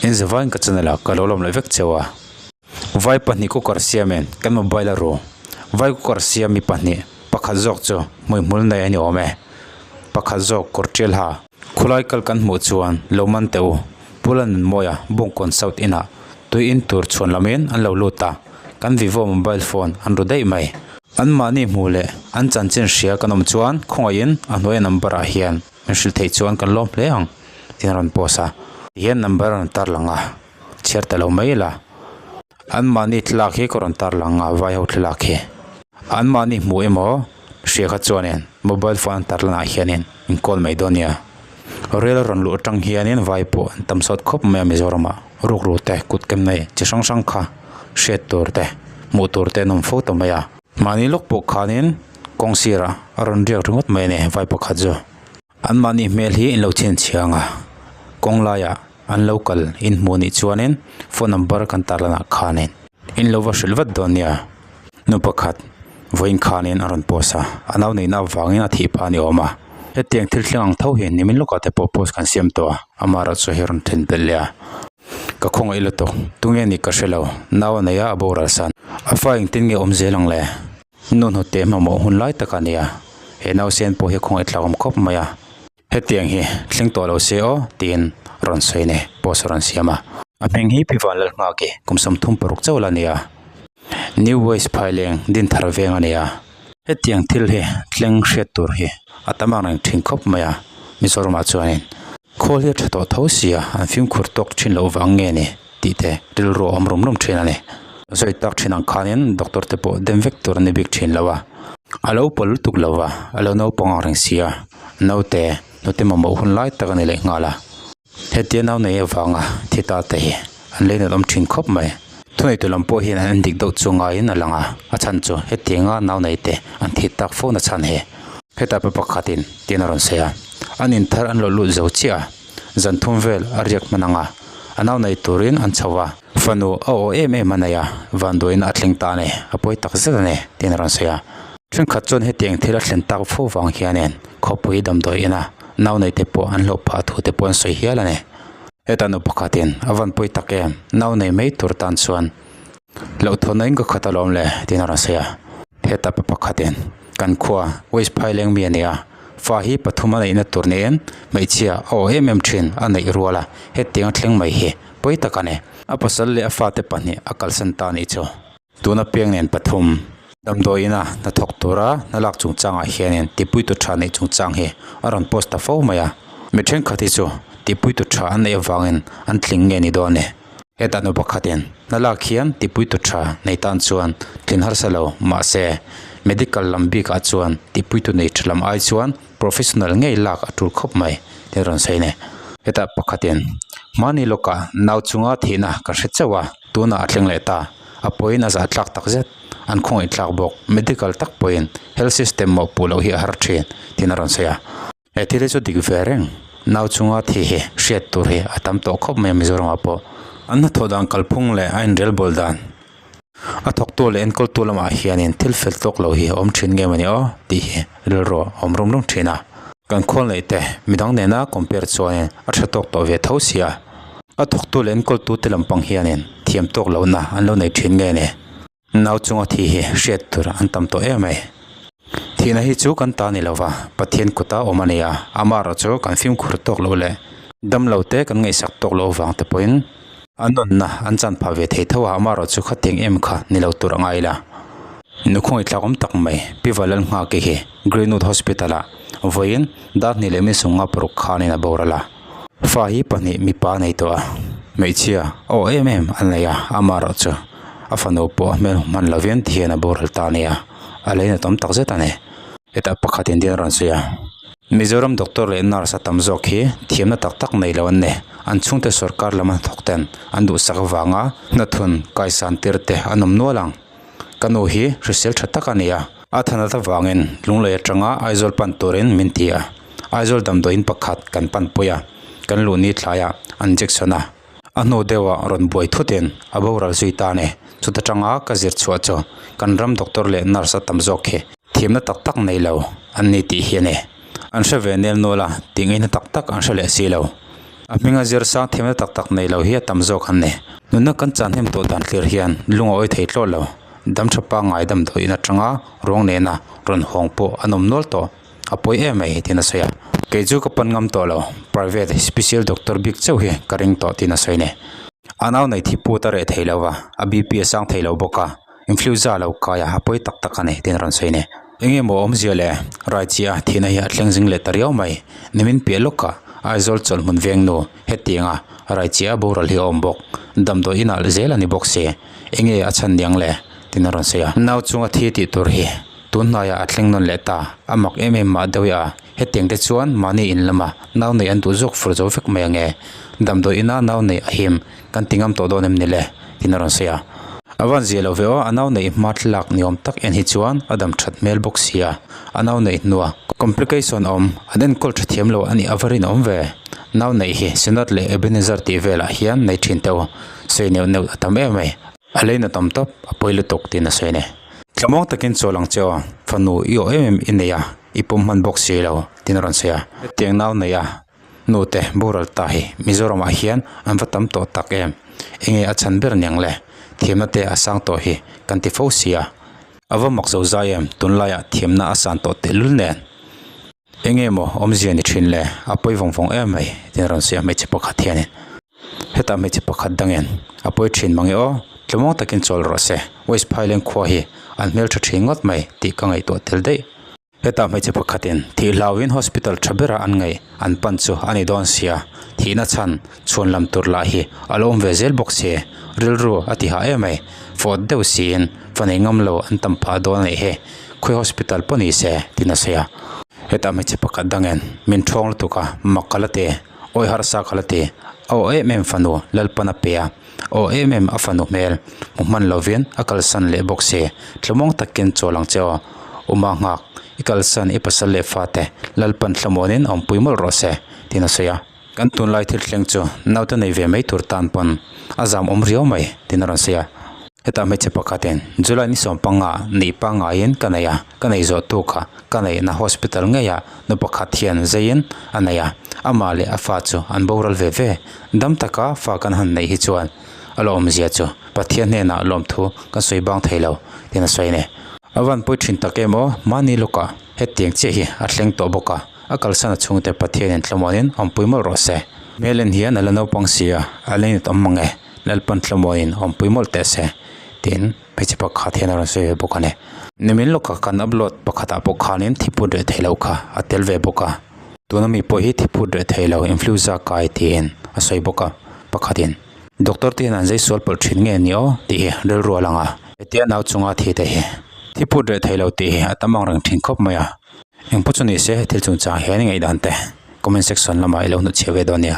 In zavaiin ka channel ah ka lo lawm leh vek cheu a. Vai pahnih cooker siamin kan mobile a ru. Vai cooker siam mi pahnih pakhat zawk chu hmuihmul nei a ni awm e. Pakhat zawk kawr tial ha. Khulai kal kan hmuh chuan lo man teh u. Pula Nunmawia Bawngkawn South inah tui in tur chhuan lamin an lo lut a, kan Vivo mobile phone an ru daih mai. An mahni hmuh leh an chanchin hria kan awm chuan khawngaihin a hnuaia number ah hian min hrilh theih chuan kan lawm hle ang tiin a rawn post a. Tihian number a rawn tar lang a, chhiar ta lo mai ila. An mahni thlalak hi ka rawn tar lang a, vai ho thlalak hi. An mahni hmuh emaw hria kha chuanin mobile phone an tar lanah hianin in call mai dawn nia. Rail a rawn luh atang hianin vai pawh an tam sawt khawp mai a Mizoramah rukru te kut kem nei chi hrang hrang kha hriat tur te hmuh tur te an awm fo ta mai a. Mahni lawk pawh khanin kawng sirah a rawn riak ringawt mai a ni vai pakhat chu. An mahni hmel hi in lo chhinchhiang a, kawng laiah an lo kal in hmuh anih chuanin phone number kan tar lanah khanin in lo va hrilh vat dawn nia. Nu pakhat vawiin khanin a rawn post a, a nau neihna avangin a thih phah a ni awm a. Hetiang thil thleng ang tho hian nimin lawkah te pawh post kan siam tawh a, amaherawh chu hei rawn then belh leh a. Ka khawngaih lutuk, tunge nih ka hre lo, nau a nei a, a boral san. A fa engtin nge awm zel ang le? Nu hnute mamawh hun lai tak a nia, he nausen pawh hi khawngaih thlak awm khawp mai a. Hetiang hi thleng tawh lo se aw tiin rawn sawi nei post a rawn siam a. A hming hi Pi Vanlalnghaki kum 36 chauh la nia. New West Phaileng Dinthar veng a nia. Hetiang thil hi thleng hriat tur hi a tam ang reng thin khawp mai a Mizoramah chuanin khawl hi a tha tawh tho sia an fimkhur tawk thin loh vang nge ni tih te rilru a awm rum rum thin a ni. Sawi tak thin ang khanin doctor te pawh dem vek tur a ni bik thin lo a. A lo pawl lutuk lo va, a lo naupang ang reng sia. Naute, hnute mamawh hun lai tak a ni leh nghal a. Hetia nau nei avanga thi ta te hi an lei nat awm thin khawp mai. Thuneitu lam pawh hian an en dik deuh chu ngaiin a lang a, a chhan chu hetianga nau nei te an thi tak fo na chhan hi. Heta pa pakhatin tiin a rawn sawi a, an inthar an lo lut zo chiah a, zan thum vel a riak hman ang a, a nau nei turin an chho a, fanu a aw em em a nei a, vanduain a thleng ta a ni, a pawi tak zet a ni, tiin a rawn sawi a. Thenkhat chuan hetiang thil a thlen tak fo vang hianin khawpui damdawi ina nau nei te pawh an hlauh phah thu te pawh an sawi hial a ni. Heta nu pakhatin a van pawi tak em, nau nei mai tur tan chuan hlauhthawnna in ka khat alawm le tiin a rawn sawi a. Heta pa pakhatin kan khua West Phaileng mi a ni a, fa hi pathum a neihna tur niin hmeichhia a aw em em thin a neih rual a, hetiang a thleng mai hi pawi tak a ni. A pasal leh a fate pahnih a kalsan ta a nih chu. Tuna piang nen pathum damdawi ina hnathawk tura hna lak chungchangah hianin tipuitu tha neih chungchang hi a rawn post ta fo mai a. Mi thenkhat hi chu tipuitu tha an neih avangin an tling nge ni dawn e. Hetah nu pakhatin hna lak hian tipuitu tha nei tan chuan tlin harsa lo mahse medical lam bikah chuan tipuitu nei tha lam ai chuan professional ngei lak a tul khawp mai tih a rawn sawi a ni. Hetah pakhatin hmani lawkah nau chunga thihna kan hre chauh a tunah a thleng leh ta. A pawhin a zah tlak tak zet, an khawngaih tlak bawk. Medical tak pawhin health system mawhpuh loh hi a har thin tiin a rawn sawi a. He thil hi chu dik ve reng, nau chunga thi hi hriat tur hi a tam tawh khawp mai a Mizoramah pawh. An hnathawh dan kalphung leh a inrelbawl dan a thawktu leh enkawltu lamah hianin thil fel tawk lo hi a awm thin nge mawni aw tih hi rilru a awm rum rum thin a. Kan khawl neih te midang nena compare chuanin a tha tawk tawh ve tho sia. A thawktu leh enkawltu te lampang hianin thiam tawk lohna an lo nei thin nge ni? Nau chunga thi hi hriat tur an tam tawh em mai. Thihna hi chu kan ta ni lova, Pathian kuta awm a ni a, amaherawh chu kan fimkhur tawk loh leh damlo te kan ngaihsak tawk loh avang te pawhin an nunna an chan phah ve thei tho a, amaherawh chu khatiang em kha ni lo tur a ngai la. Nukhawng i thlak awm tak mai, Pi Valalnghaki hi Greenwood Hospital-ah vawiin dar hnih leh mi 56 khanin a boral a. Fa hi pahnih mipa nei tawh a, hmeichhia aw em em a nei a, amaherawh chu a fanu pawh a hmel hman lovin ti hian a boral ta a nia, a lei na tam tak zet a ni. Hetah pakhat in dian a rawn sawi a, Mizoram doctor leh nurse a tam zawk hi thiamna tak tak nei lo an ni, an chhungte sorkar lama hnathawk ten an duhsak avanga hnathun kaisan tir te an awm nual ang. Ka nu hi hrisel tha tak a ni a, a thanat avangin Lunglei atanga Aizawl pan turin min ti a. Aizawl damdawiin pakhat kan pan pui a, kan luh ni tlaiah an injection a, a hnu deuhah rawn buai thutin a boral zui ta a ni. Chuta tanga ka zir chhuah chu kan ram doctor leh nurse a tam zawk hi thiamna tak tak nei lo an ni tih hi a ni. An hre ve nel nual a, tih ngaihna tak tak an hre leh si lo. A hminga zir sang thiamna tak tak nei lo hi a tam zawk an ni. Nunna kan chan hnem tawh dan thlir hian lung a awi thei tlawh lo. Dam tha pangngai damdawiin atanga ruang nena rawn hawng pawh an awm nual tawh. A pawi em mai tiin a sawi a. Kei chu ka pan ngam tawh lo, private special doctor bik chauh hi ka ring tawh tiin a sawi ni. A nau nei thi put a reh thei lo va, a BP a sang thei lo bawk a, influenza lo kai a, a pawi tak tak a ni tiin a rawn sawi ni. Eng emaw awmzia leh Raichia thihna hi a thleng zing leh ta riau mai. Nimin piah lawkah Aizawl chawlhmun veng nu hetianga Raichia boral hi a awm bawk. Damdawi inah zel a ni bawk si. Enge a chhan niang le? tiin a rawn sawi a. Nau chunga thi tih tur hi tun hnaiah a thleng nawn leh ta. A mak em em mah deuh a, hetiang te chuan mahni in lama nau neih an duh zawk fur zo vek mai ange. Damdawi ina nau neih a him kan ti ngam tawh dawn em ni le? tiin a rawn sawi a. A van zia lo ve aw, a nau neih hma thlalak ni awm tak en hi chuan a dam that hmel bawk sia. A nau neih hnua complication awm an enkawl tha thiam lo a nih a va rinawm ve. Nau neih hi Synod leh Ebenezer tih velah hian nei thin teuh. Sawi neuh neuh a tam em mai. A leina tam tawp, a pawi lutuk tiin a sawi a ni. Thlamuang takin chawl ang che aw, fanu i aw em em i nei a, i pawm hman bawk si lo tiin a rawn sawi a. Hetiang nau nei a nute boral ta hi Mizoramah hian an va tam tawh tak em? Enge a chhan ber niang le? Thiamna te a sang tawh hi kan ti fo si a. A va mak zo zai em? Tunlaiah thiamna a san tawh tehlul nen. Enge maw awmzia ni thin le? A pawi vawng vawng em mai tiin a rawn sawi a hmeichhe pakhat hianin. Hetah hmeichhe pakhat dangin a pawi thin mange aw, tlawmawng takin chawl rawh se, West Phailen khua hi an hmeltha thin ngawt mai tih ka ngaihtuah tel daih. Hetah hmeichhe pakhatin thih hlauhin hospital tha bera an ngaih an pan chu a ni dawn sia, thihna chhan chhuan lam tur lah hi a lo awm ve zel bawk si, rilru a ti hah em mai, fawt deuh siin fa nei ngam lo an tam phah dawn a nih hi. Khawi hospital pawh ni se tiin a sawi a. Hetah hmeichhe pakhat dangin min thawng lutuk a, mak ka la ti, awi harsa ka la ti, a aw em em fanu Lalpan a pe a, aw em em a fanu hmel hmu hman lovin a kalsan leh bawk si, thlamuang takin chawl ang che aw, Uma nghak, i kalsan i pasal leh fate Lalpan thlamuanin awmpui mawlh rawh se tiin a sawi a. Kan tunlai thil thleng chu naute nei ve mai tur tan pawn a zam awm riau mai tiin a rawn sawi a. Hetah hmeichhe pakhatin July ni sawm panga nih pangaiin ka nei a, ka nei zawh tu kha ka neihna hospital ngeiah nu pakhat hian zeiin a nei a, amah leh a fa chu an boral ve ve. Dam taka fa kan han neih hi chuan a la awmzia chu Pathian hnenah lawmthu kan sawi bang thei lo tiin a sawi a ni. A van pawi thin tak em aw, mahni lawkah hetiang chiah hi a thleng tawh bawk a. A kalsan a chhungte Pathianin thlamuanin awmpui mawlh rawh se. Hmelen hian a la naupang si a, a la inawt awm mang e, Lalpan thlamuanin awmpui mawlh teh se, tiin hmeichhe pakhat hian a rawn sawi ve bawk a ni. Nimin lawka kan upload pakhatah pawh khanin thiput reh thei lo kha a tel ve bawk a. Tuna mi pawh hi thiput reh thei lo influenza kai tiin a sawi bawk a, pakhatin doctor te hian an zai sual pawlh thin nge ni aw tih hi rilru a lang a. Hetia nau chunga thi te hi thiput reh thei lo tih hi a tam ang reng thin khawp mai a. Engpawh chu ni se thil chungchang hian i ngaihdan te comment section lamah i lo hnutchhiah ve dawn nia.